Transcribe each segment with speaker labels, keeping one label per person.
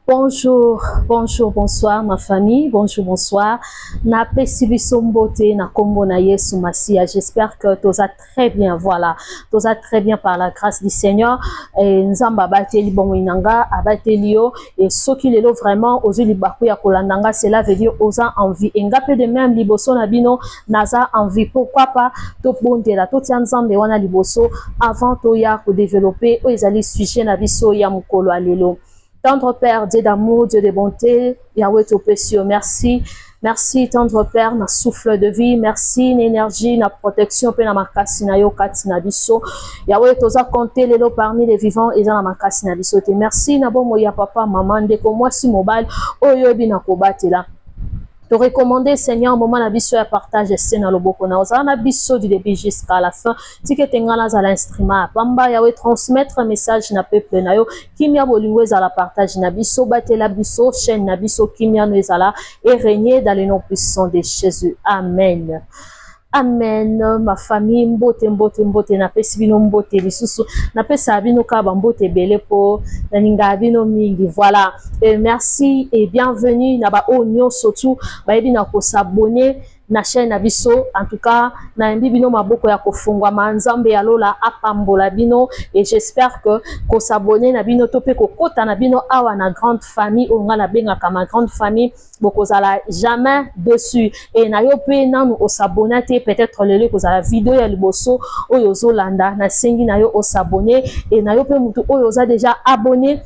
Speaker 1: Bonjour, bonjour, bonsoir ma famille, bonjour, bonsoir. Napesi biso mbote na kombo na Yesu Masiya. J'espère que toza très bien, voilà. Toza très bien par la grâce du Seigneur. Et Nzambe abateli bomoi na nga, abateli yo. Et soki lelo vraiment ozwi libaku ya kolanda nga, cela veut dire oza en vie. Et nga pe de même liboso na bino naza en vie. Pourquoi pas tobondela, totia Nzambe wana liboso avant toya kodévelopper oyo ezali sujet na biso ya mokolo ya lelo. Tendre Père, Dieu d'amour, Dieu de bonté, Yahweh topesi yo, merci. Merci tendre Père, na souffle de vie, merci na énergie, na protection pe na makasi na yo kati na biso. Yahweh toza compté lelo parmi les vivants eza na makasi na biso te. Merci na bomoi ya papa, mama, ndeko mwasi, mobali oyo oyebi na kobatela. Torecommander Seigneur moment na biso ya partage ese na loboko na ozala na biso du début jusqu'à la fin. Tika ete ngai nazala instrument ya pamba, Yawe, transmettre message na peuple na yo. Kimia, bolingo ezala partage na biso. Batela biso, chaîne na biso, kimia no ezala et régner dans le nom puissant de Jésus. Amen. Amen, ma famille, mbote, mbote, mbote, napesi bino mbote lisusu. Napesaka bino kaka bambote ebele mpo nalingaka bino mingi. Voilà. Et merci et bienvenue na baoyo nyonso tu bayebi na kos'abonner na chaîne na biso. En tout cas, nayambi bino maboko ya kofungwama. Nzambe ya lola apambola bino et j'espère que kos'abonner na bino to mpe kokota na bino awa na grande famille oyo ngai nabengaka ma grande famille, bokozala jamais déçus. E na yo mpe nanu os'abonner te, peut-être lelo ekozala video ya liboso oyo ozolanda, nasengi na yo os'abonner. E na yo mpe motu oyo oza déjà abonné,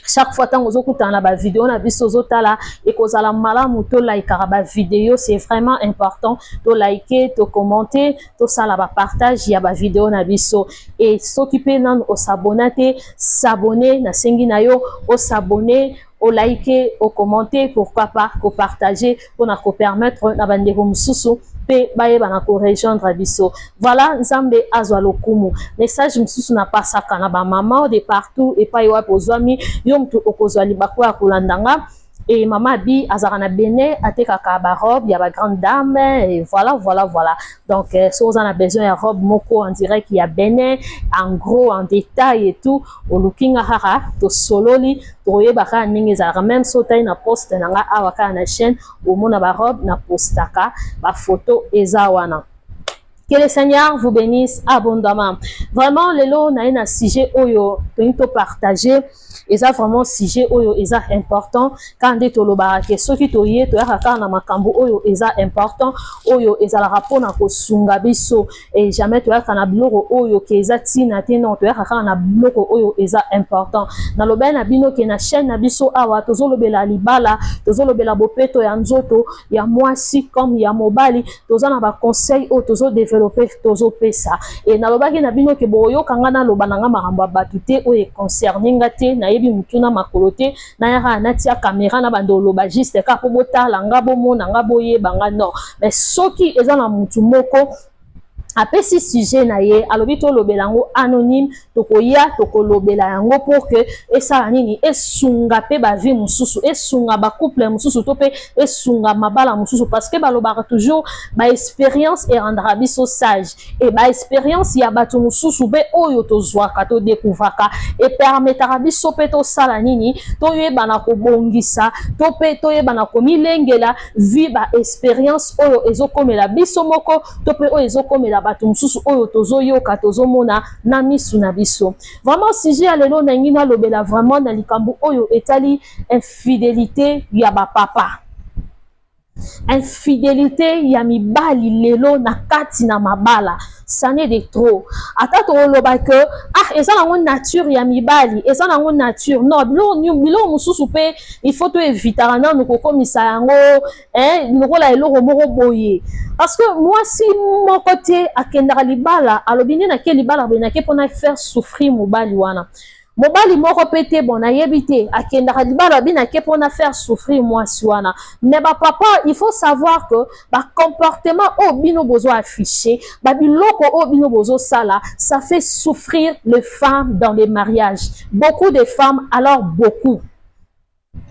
Speaker 1: chaque fois ntango ozokutana na bavideo na biso, ozotala, ekozala malamu tolikaka bavideo. C'est vraiment important tolike, tocommenter, tosala bapartage ya bavideo na biso. E soki mpe nanu os'abonner te, s'abonner. Nasengi na yo os'abonner, olike, ocommenter, pourquoi pas kopartager mpona kopermettre na bandeko mosusu mpe bayeba na korejoindre biso. Voilà, Nzambe azwa lokumu. Message mosusu napasaka na bamama de partout epai wapi ozwami, yo motu okozwa libaku ya kolanda nga. E mama Abi azalaka na Benin, atekaka barobe ya bagrande dame et voilà, voilà, voilà. Donc so oza na besoin ya robe moko en direct ya Benin, en gros, en détail et tout, oluki nga kaka, tosololi, tokoyeba kaka ndenge ezalaka. Même so otali na poste na nga awa kaka na chaîne, omona barobe na postaka, bafoto eza wana. Que le Seigneur vous bénisse abondamment. Vraiment, lelo na ye na sujet oyo tolingi topartager, eza vraiment sujet oyo eza important. Kaka nde tolobaka ke soki toye, toyaka kaka na makambo oyo eza important, oyo ezalaka mpona kosunga biso. E jamais toyaka na biloko oyo ke eza ntina te. Non, toyaka kaka na biloko oyo eza important. Nalobeli na bino ke na chaîne na biso awa tozolobela libala, tozolobela bopeto ya nzoto ya mwasi comme ya mobali. Toza na baconseil oyo tozodévelopper, tozopesa. E nalobaki na bino ke boyoka nga naloba na nga makambo ya bato te oyo econcerner nga te. Nayebi mutu na makolo te, nayaka natia caméra na bando oloba juste kaka mpo botala nga, bomona nga, boyeba nga. Non, mais soki eza na mutu moko apesi sujet na ye, alobi tolobela yango anonyme, tokoya tokolobela yango pour que esala nini? Esunga mpe bavie mosusu, esunga bacouple mosusu to mpe esunga mabala mosusu, parce que balobaka toujours baexpérience erendaka biso sage. E baexpérience ya bato mosusu mpe oyo tozwaka, todécouvraka, epermettaka biso mpe tosala nini? Toyebana kobongisa to mpe toyebana komilengela vie. Baexpérience oyo ezokomela biso moko to mpe oyo ezokomela bato mosusu oyo tozoyoka, tozomona na misu na biso. Vraiment, sujet ya lelo, nangi nalobela vraiment na likambo oyo etali infidélité ya bapapa, infidélité ya mibali lelo na kati na mabala. Ça n'est de trop. Ata toloba ke ah, eza nango nature ya mibali, eza nango nature. Non, biloko mosusu mpe il faut toevitaka nanu kokomisa yango lokola eloko moko boye, parce que mwasi moko te akendaka libala alobi nde nake libala boye, nake mpona faire souffrir mobali wana. Mobali moko mpe te, bon, nayebi te, akendaka libala abi nake mpona faire souffrir mwasi wana. Mais bapapa, il faut savoir que bacomportement oyo bino bozo afficher, babiloko oyo bino bozosala, ça fait souffrir les femmes dans les mariages, beaucoup de femmes. Alors beaucoup.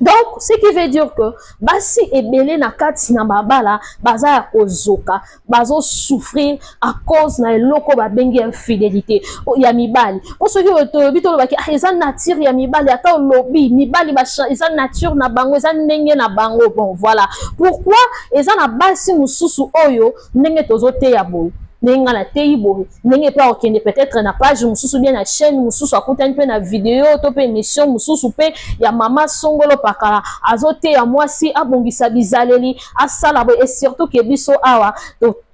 Speaker 1: Donc, ce qui veut dire que basi ebele na kati na mabala baza ya kozoka, bazosouffrir à cause na eloko babengi infidélité ya mibali. Po soki toyebi, tolobaki, ah, eza nature ya mibali. Ata olobi mibali eza nature na bango, eza ndenge na bango. Bon, voilà pourquoi eza na basi mosusu oyo, ndenge tozoteya boye, ndenge nga nateyi boye, ndenge mpe akokende peut-être na page mosusu, bien na chaîne mosusu, akutani mpe na video to mpe émission mosusu mpe ya mama songolo pakala, azoteya mwasi abongisa bizaleli, asala boye. Et surtout ke biso awa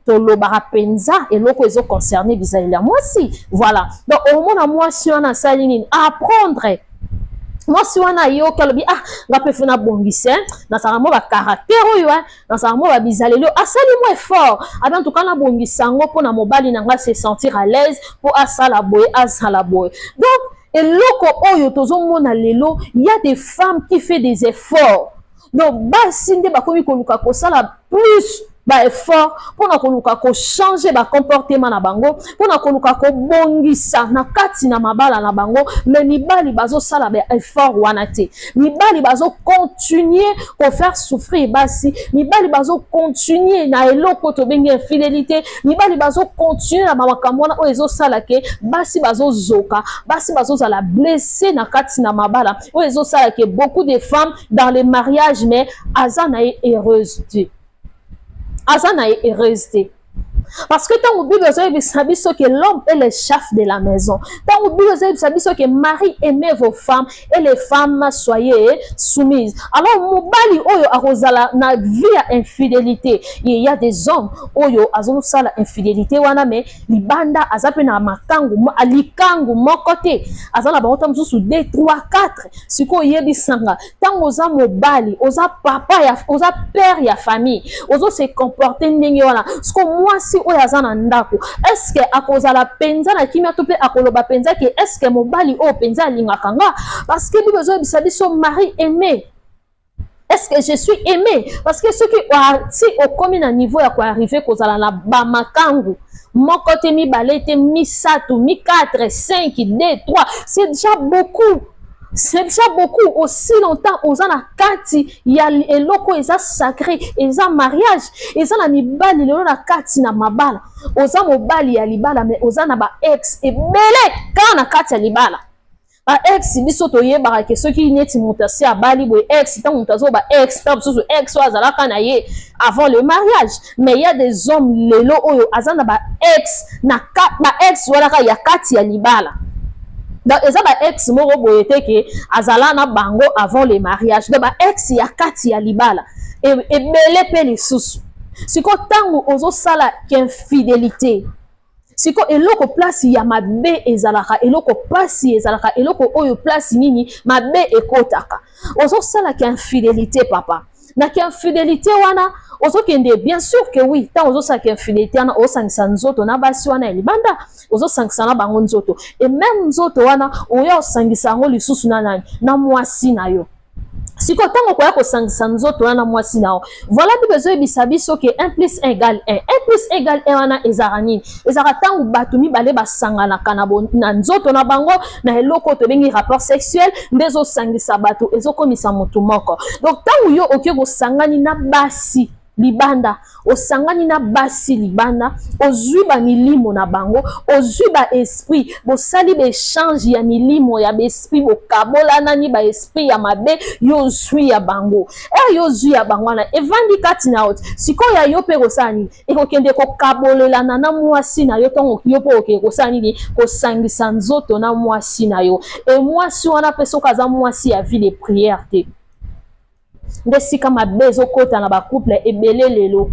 Speaker 1: tolobaka mpenza eloko ezoconcerne bizaleli ya mwasi. Voilà, donc omona mwasi wana asali nini? Apprendre. Mwasi wana ayoki, alobi: "Ah, nga mpe faut nabongisa, nazalaka mwa bacaractère oyo, nazalaka mwa babizaleli oyo." Asali mwa effort, abi: "En tout cas, nabongisa yango mpona mobali na nga se sentir à l'aise, mpo asala boye, asala boye." Donc eloko oyo tozomona lelo, y a des femmes qui fait des efforts. Donc basi nde bakomi koluka kosala plus baeffort mpona koluka kochange bacomportement na bango, mpona koluka kobongisa na kati na mabala na bango. Mais mibali bazosala baeffort wana te. Mibali bazocontinue kofaire souffrir basi. Mibali bazocontinue na eloko tobengi infidélité. Mibali bazocontinue na bamakambo wana oyo ezosala ke basi bazozoka, basi bazozala blessé na kati na mabala, oyo ezosala ke beaucoup de femmes dans les mariages, mais aza na ye heureuse te, aza na ye heureuse te. Parce que ntango Bible ezoyebisa biso ke l'homme est le chef de la maison, ntango Bible ezoyebisa biso ke mari, aimez vos femmes et les femmes, soyez soumises, alors mobali oyo akozala na vie ya infidélité, il y a des hommes oyo azosala infidélité wana, mais libanda aza mpe na makangu, likangu moko te, aza na bango ta mosusu 2, 3, 4. Sikoyo oyebisanga, ntango oza mobali, oza papa ya, oza père ya famille, ozose comporte ndenge wana, siko mwasi oyo aza na ndako, est-ce akozala mpenza na kimia to mpe akoloba mpenza ke est-ce mobali oyo mpenza alingaka nga? Parce que Bible ezoyebisa biso: "Mari, aimez." Est-ce que je suis aimé? Parce que soki ti okomi na niveau ya koarrive kozala na bamakangu moko te, mibale te, misato, mi 4, 5, 2, 3, c'est déjà beaucoup, c'est déjà beaucoup. Aussi longtemps oza na kati ya eloko eza sacré, eza mariage. Eza na mibali lelo na kati na mabala, oza mobali ya libala, mais oza na ba ex ebele kaka na kati ya libala. Ba ex, biso toyebaka ke soki neti moto asi abali boye, ex, ntango moto azoba ex, ntango mosusu ex oyo azalaka na ye avant le mariage. Mais il y a des hommes lelo oyo aza na ba ex, na ba ex wana kaka ya kati ya libala. Donc eza ba ex moko boye te ke azala na bango avant le mariage. Donc ba ex ya kati ya libala ebele mpe lisusu. Sikoyo ntango ozosala infidélité, siko eloko place ya mabe ezalaka, eloko pasi ezalaka, eloko oyo place nini mabe ekotaka, ozosalaka infidélité, papa. Na infidélité wana ozokende, bien sûr que oui, ntango ozosalaka infidélité wana, ozosangisa nzoto na basi wana ya libanda, ozosangisa na bango nzoto. Et même nzoto wana oya osangisa yango lisusu na nani? Na mwasi na yo. Sikoyo ntango okoya kosangisa nzoto wana mwasi na yo, voilà, Bible ezoyebisa biso ke 1 plus 1 égale 1. 1 plus 1 égale 1 wana ezalaka nini? Ezalaka ntango bato mibale basanganaka na nzoto na bango, na eloko oyo tobengi rapport sexuel, nde ezosangisa bato, ezokomisa motu moko. Donc ntango yo okoki kosangani na basi libanda, osangani na basi libanda, ozwi bamilimo na bango, ozwi baesprit, bosali baéchange ya milimo ya baesprit, bokabolanani baesprit ya mabe, yo ozwi ya bango, ere yo ozwi ya bango wana evandi kati na yo. Te sikoyo ya yo mpe kosala nini? Ekokende kokabolelana na mwasi na yo. Ntongo yo mpe okende kosala nini? Kosangisa nzoto na mwasi na yo. E mwasi wana mpe, soki aza mwasi ya vie de prière te, nde sika mabe ezokɔta na bacouple ebele lelo.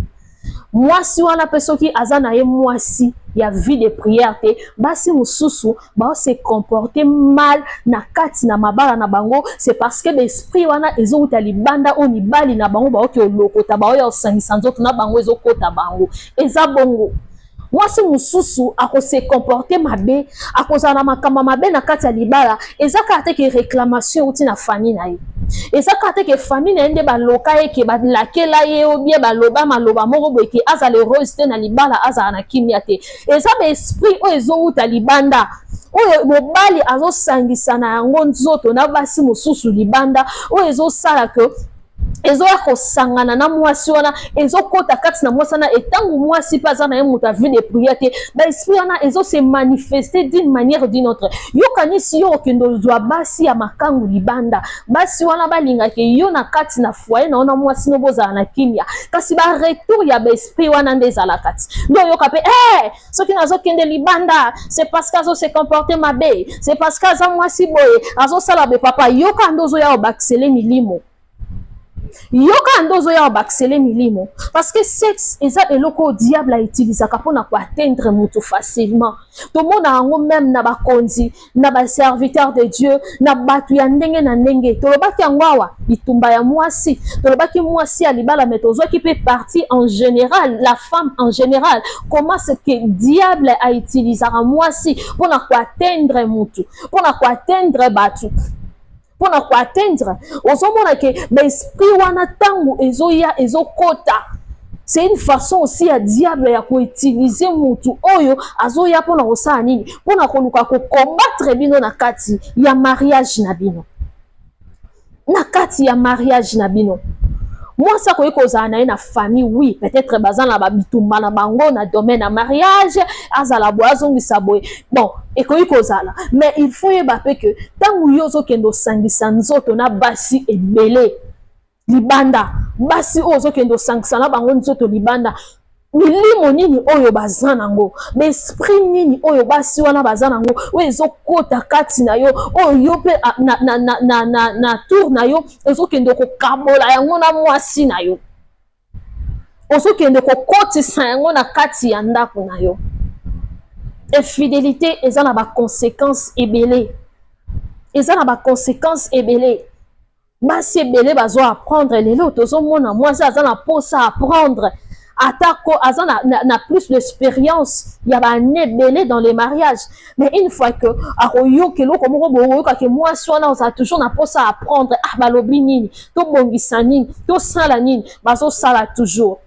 Speaker 1: Mwasi wana mpe, soki aza na ye mwasi ya vie de prière te, basi mosusu baose comporter mal na kati na mabala na bango. C'est parce que baesprit wana ezowuta libanda, oyo mibali na bango baoki olokota, baoya osangisa nzoto na bango, ezokɔta bango. Eza bongo. Mwasi mosusu akose comporter mabe, akozala na makambo mabe na kati ya libala. Eza kaka te ke réclamation euti na famille na ye, eza kaka te ke famille na ye nde baloka ye, ke balakela ye, obie baloba maloba moko boye ke azala heureuse te na libala, azala na kimia te. Eza baesprit oyo ezowuta libanda. Oyo mobali azosangisa na yango nzoto na basi mosusu libanda, oyo ezosala ke ezoya kosangana na mwasi wana, ezokɔta kati na mwasi wana. Etango mwasi mpe aza na ye moto ya vie de prière te, baesprit wana ezose manifester d'une manière ou d'une autre. Yokanisi yo okende ozwa basi ya makangu libanda, basi wana balingaki yo na kati na foyer na wana, mwasi no bozala na kimia, kasi baretour ya baesprit wana nde ezalaka ti nde oyoka mpe hey, soki nazokende libanda, c'est parce que azose comporter mabe, c'est parce que aza mwasi boye, azosala boye. Papa, yoka nde ozoya obakisele milimo, yoka nde ozoya obakisele milimo, parce que sexe eza eloko oyo diable autilisaka mpona koatteindre moto facilement. Tomona yango même na bakonzi, na baserviteur de Dieu, na bato ya ndenge na ndenge. Tolobaki yango awa, bitumba ya mwasi, tolobaki mwasi ya libala, mais tozwaki mpe partie en général, la femme en général, comment ce que diable autilisaka mwasi mpona koatteindre motu, mpona koatteindre bato, mpona koatteindre. Ozomona ke baesprit wana, ntango ezoya, ezokota, c'est une façon aussi ya diable ya koutiliser mutu oyo azoya mpona kosala nini? Mpona koluka kocombattre bino na kati ya mariage na bino, na kati ya mariage na bino. Mwasi akoki kozala na ye na famille, oui, peut-être baza na babitumba na bango na domaine ya mariage, azala boye, azongisa boye, bon, ekoki kozala. Mais il faut yeba mpe ke ntango yo ozokende osangisa nzoto na basi ebele libanda, basi oyo ozokende osangisa na bango nzoto libanda, milimo nini oyo baza nango, baesprit nini oyo basi wana baza nango, oyo ezokota kati na yo, oyo yo mpe na tour na yo ezokende kokabola yango na mwasi na yo, ozokende kokotisa yango na kati ya ndako na yo? Infidélité eza na baconséquence ebele, eza na baconséquence ebele. Basi ebele bazo apprendre lelo. Tozomona mwasi aza na posa apprendre, atako aza na plus d'expérience ya baannées ebele dans les mariages, mais une fois que akoyoka eloko moko boye, oyokake mwasi wana ozala toujours na mposa apprendre. Ah, balobi nini? Tobongisa nini? Tosala nini? Bazosala toujours.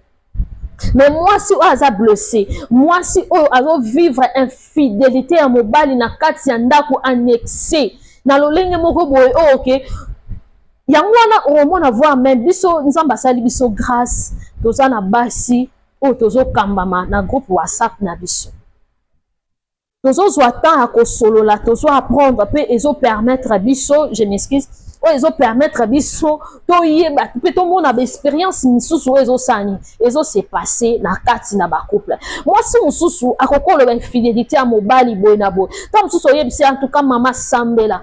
Speaker 1: Mais mwasi oyo aza blessé, mwasi oyo azovivre infidélité ya mobali na kati ya ndako, annexe na lolenge moko boye oyo ke yango wana omona, voire même biso, Nzambe asali biso grâce, toza na basi oyo tozokambama na groupe WhatsApp na biso, tozozwa temps ya kosolola, tozo apprendre mpe ezopermettre biso, je m'excuse, oyo ezopermettre biso toyeba mpe tomona baexpérience misusu oyo ezosala nini, ezose passer na kati na bacouple. Mwasi mosusu akoki koloba infidélité ya mobali boye na boye. Ntango mosusu oyebisi: "En tout cas, mama, sambela."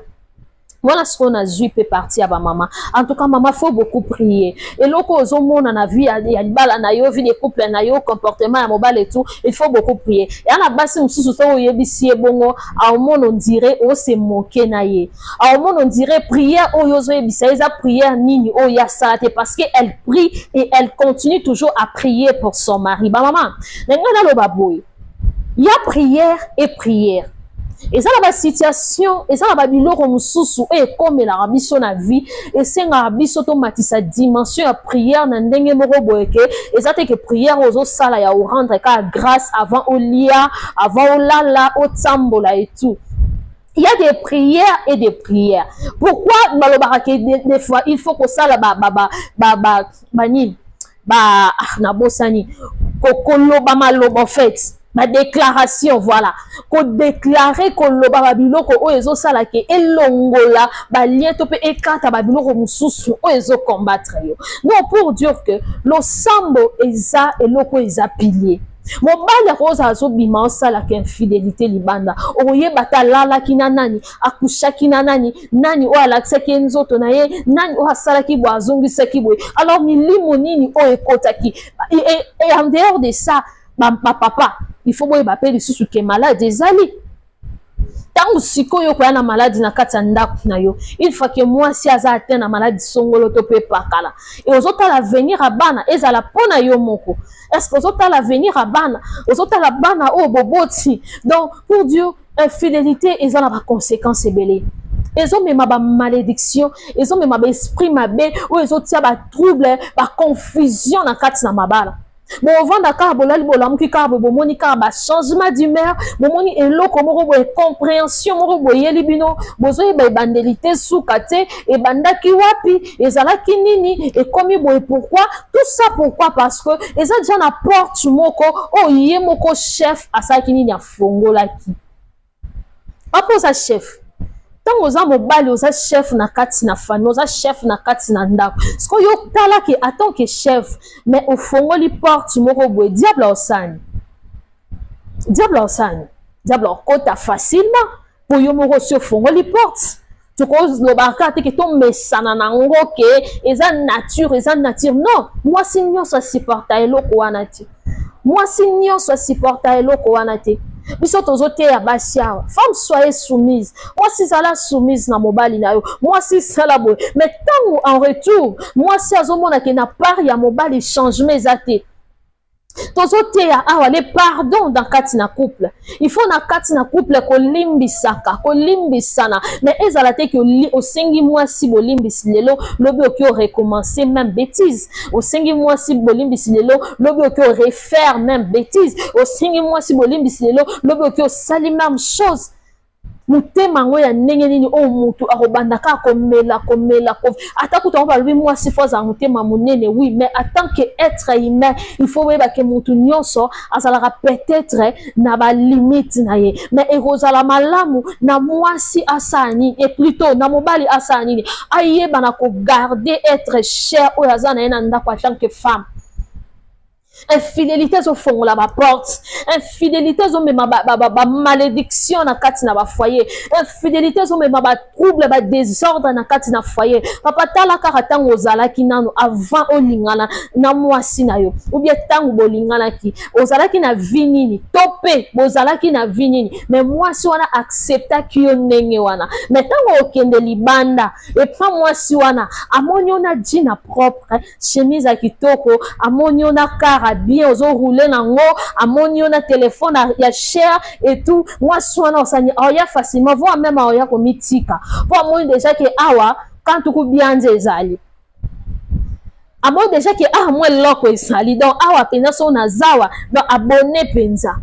Speaker 1: Wana sikoyo nazwi mpe partie ya bamama. En tout cas, mama, faut beaucoup prier. Eloko ozomona na vie ya libala na yo, vie de couple na yo, comportement ya mobali et tout, il faut beaucoup prier. Eya na basi mosusu, soki oyebisi ye bongo, aomona on dirait ose moquer na ye, aomona on dirait prière oyo ozoyebisa ye eza prière nini oyo asala te, parce que elle prie et elle continue toujours à prier pour son mari. Bamama na ngai, naloba boye: ya prière et prière eza na basituation, eza na babiloko mosusu oyo ekomelaka biso na vie, esengaka biso tomatisa dimension ya prière na ndenge moko boye ke eza te ke prière ozosala ya orendre kaka grâce avant olia, avant olala, otambola et tout. Il y a des prières et des prières. Pourquoi balobaka ke des fois il faut kosala ba ba ba ba ba banini, ba, ah, nabosani, koloba maloba, en fait badéclaration, voilà, kodéclarer, koloba babiloko oyo ezosala ke elongola balien to mpe ekata babiloko mosusu oyo ezocombattre yo. Non, pour dire que losambo eza eloko, eza pilier. Mobali akozala azobima, osalaka infidélité libanda, okoyeba te alalaki na nani, akushaki na nani, nani oyo alakisaki ye nzoto na ye, nani oyo asalaki boye, azongisaki boye. Alors milimo nini oyo ekotaki? Et en dehors de ça, bapapa, il faut boyeba mpe lisusu ke maladie ezali. Ntango sikoyo okoya na maladie na kati ya ndako na yo, une fois ke mwasi aza atteint na maladie songolo to mpe pakala, e ozotala avenir ya bana ezala mpo na yo moko, est-ce ozotala avenir ya bana, ozotala bana oyo boboti? Donc pour Dieu, infidélité eza na baconséquence ebele, ezomema bamalédiction, ezomema baesprit mabe oyo ezotia batrouble, baconfusion na kati na mabala. Bovanda kaka, bolali, bolamuki kaka boye, bomoni kaka bachangement d'humeur, bomoni eloko moko boye, compréhension moko boyeli bino, bozoyeba ebandeli te, suka te, ebandaki wapi, ezalaki nini, ekomi boye. Pourquoi tout ça? Pourquoi? Parce que eza déjà na porte moko oyo ye moko chef asalaki nini? Afongolaki. Apo oza chef, ntango oza mobali, oza chef na kati na famille, oza chef na kati na ndako. Sikoyo yo talaki en tant que chef, mais ofongoli porte moko boye, diable osani, diable osani, diable okota facilement, mpo yo moko osi ofongoli porte. Tokolobaka te ke tomesana nango, ke eza nature, eza nature. Non, mwasi nyonso asupporta eloko wana te. Mwasi nyonso asupporta eloko wana te. Biso tozoteya basi awa: femme, soyez soumise. Mwasi, zala soumise na mobali na yo. Mwasi, sala boye. Mais ntango en retour mwasi azomona ke na part ya mobali changement eza te, tozoteya awa le pardon dans kati na couple. Il faut na kati na couple kolimbisaka, kolimbisana, mais ezala te ke osengi mwasi bolimbisi lelo, lobi oki orecommencer même bêtise. Osengi mwasi bolimbisi lelo, lobi oki orefaire même bêtise. Osengi mwasi bolimbisi lelo, lobi oki osali même chose. Motema yango ya ndenge nini oyo motu akobanda kaka komela, komela? Ata kutu yango balobi mwasi faut azala motema monene. Oui, mais en tant que être humain, il faut oyeba ke motu nyonso azalaka peut-être na balimite na ye. Mais ekozala malamu na mwasi asala nini, et plutôt na mobali asala nini? Ayeba na kogarder être cher oyo aza na ye na ndako en tant que femme. Infidélité ezofongola baporte, infidélité ezomema bamalédiction na kati na bafoyer, infidélité ezomema batrouble, badésordre na kati na foyer. Papa, tala kaka ntango ozalaki nano avant olingana na mwasi na yo, ou bien ntango bolinganaki, ozalaki na vie nini, to mpe bozalaki na vie nini? Mais mwasi wana acceptaki yo ndenge wana. Mais ntango okende libanda epa mwasi wana, amoni yo na jean propre, chemise ya kitoko, amoni yo na car bien, ozoroule nango, amoni yo na telefone ya cher et tout, mwasi wana osani aoya facilement, voire même aoya komitika, mpo amoni déjà ke awa kantuku bianza ezali, amoni déjà ke awa mwa eloko ezali. Donc awa mpenza so nazawa, donc abone mpenza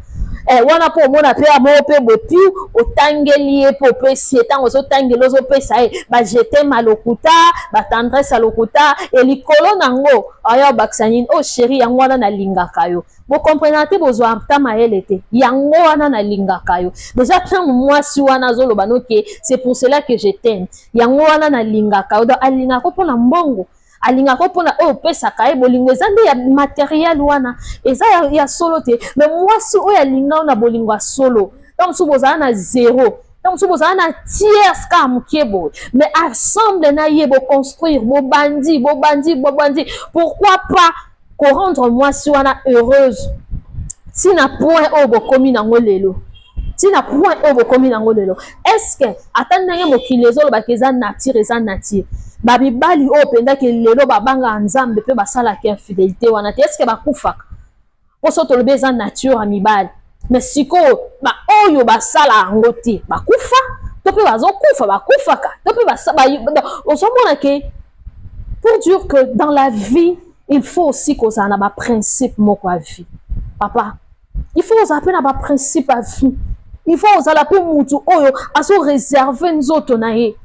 Speaker 1: wana, mpo omona mpe amoko mpe bopi otangeli ye, mpo opesi ye. Ntango ozotangela, ozopesa ye baje t'aime ya lokuta, batendresse ya lokuta, elikolo nango aya obakisa nini? O oh, chéri, yango wana nalingaka yo. Bokomprena te, bozwa ta mayele te. Yango wana nalingaka yo. Déjà ntango mwasi wana azoloba noke "c'est pour cela que je t'aime", yango wana nalingaka yo, donc alingaka mpona mbongo, alingaka mpona oyo opesaka ye. Bolingo eza nde ya matériel wana, eza ya solo te. Mais mwasi oyo alinga na bolingo ya solo, ntango mosusu bozala na zéro, ntango mosusu bozala na tiers kaka moke boye, mais ensemble na ye boconstruire, bobandi, bobandi, bobandi. Pourquoi pas korendre mwasi wana heureuse ntina point oyo bokomi nango lelo, ntina point oyo bokomi nango lelo? Est-ce ata ndenge mokili ezolobaka eza nature, eza nature, bamibali oyo mpendaki lelo babangaka Nzambe mpe basalaka infidélité wana te, est-ce bakufaka? Mpo so tolobi eza nature ya mibali, mais sikoyo baoyo basala yango te bakufa to mpe bazokufa, bakufaka to mpe ozomona ke, pour dire que dans la vie, il faut aussi kozala na baprincipe moko ya vie. Papa, il faut kozala mpe na baprincipe ya vie. Il faut ozala mpe mutu oyo azoréserve nzoto na ye.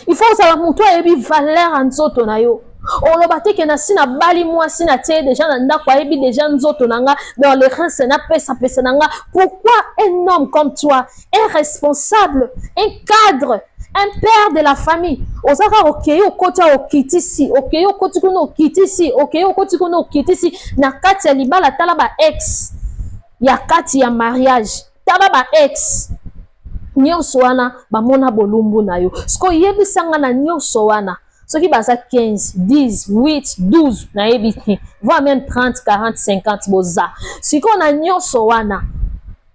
Speaker 1: Il faut ozala mutu ayebi valeur ya nzoto na yo. Oloba te ke nasi nabali mwasi, na tie déjà na ndako, ayebi déjà nzoto na nga, dans le reste napesapesa na nga. Pourquoi un homme comme toi, un responsable, un cadre, un père de la famille, oza kaka okei, okoti awa, okitisi, okei, okoti kuna, okitisi, okei, okoti kuna, okitisi na kati ya libala? Tala ba ex ya kati ya mariage, tala ba ex nyonso wana bamona bolumbu na yo. Sikoyo oyebisanga, na nyonso wana, soki baza 15, 10, 8, 12, nayebi te, voire même 30, 40, 50, boza sikoyo na nyonso wana,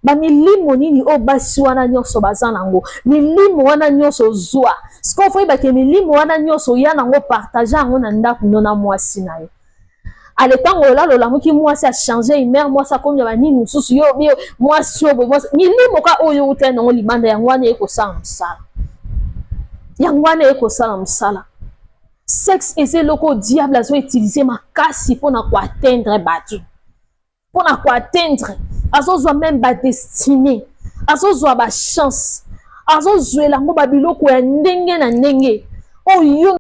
Speaker 1: bamilimo nini oyo basi wana nyonso baza nango? Milimo wana nyonso ozwa sikoyo, faut oyebake milimo wana nyonso oya nango, partage yango na ndako no na mwasi na yo. Ale, ntango olala, olamuki, mwasi achange humeur, mwasi akomi na banini mosusu. Yo mwasi oyo boye, milimo ka oyo outali nango libanda, yango wana ekosala mosala, yango wana ekosala mosala. Sexe eza eloko oyo diable azoutiliser makasi mpona koatteindre bato, mpona koatteindre. Azozwa même badestinée, azozwa bachance, azozwela yango babiloko ya ndenge na ndenge oyo.